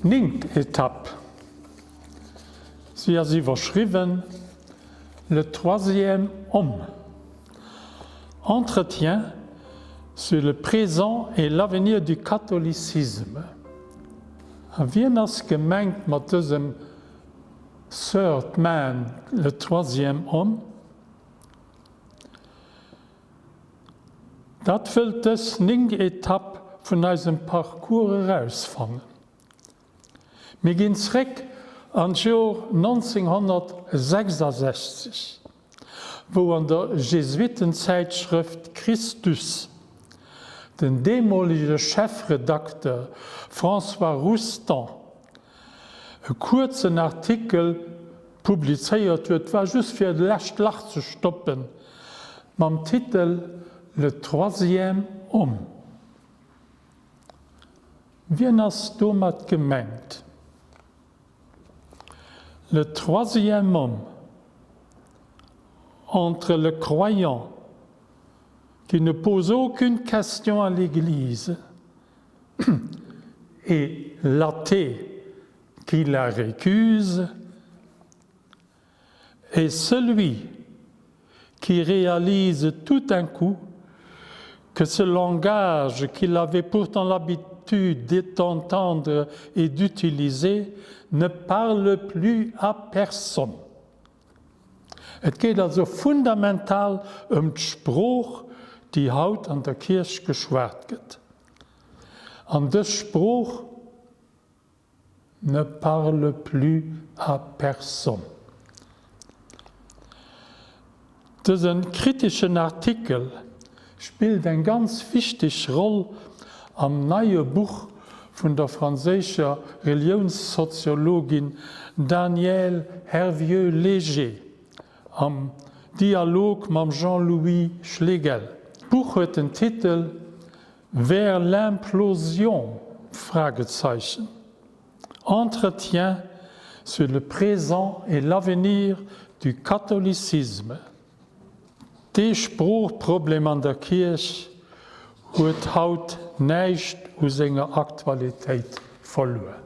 Néngt Etapp, si ass iwwerschriwwen, Le troisième homme, Entretiens sur le présent et l'avenir du catholicisme. A wien ass gemengt mat dësem Third Man, le troisième homme? Dat wëllt dës néngt Etapp vun eisem Parcours erausfannen. Mir ginn zréck an d'Jor 1966, wou an der Jesuitenzäitschrëft Christus den deemolege Chefredakter François Roustan e kuerzen Artikel publizéiert huet, war just fir e lescht Lach ze stoppen, mam Titel Le troisième homme. Wien ass domat gemengt? Le troisième homme entre le croyant qui ne pose aucune question à l'Église et l'athée qui la récuse est celui qui réalise tout un coup que ce langage qu'il avait pourtant l'habitude d'entendre et d'utiliser ne parle plus à personne. Et geet also fundamental ëm d'Sprooch, déi haut an der Kierch geschwat gëtt. An dës Sprooch ne parle plus à personne. Dëse kriteschen Artikel spillt eng ganz wichteg Roll am neie Buch vun der franséischer Reliounssoziologin Danièle Hervieux-Léger am Dialog mam Jean-Louis Schlegel. D'Buch huet den Titel Vers l'implosion? Fragezeichen. Entretiens sur le présent et l'avenir du catholicisme. Dee Sproochproblem an der Kierch huet haut näischt u senger Aktualitéit verluer.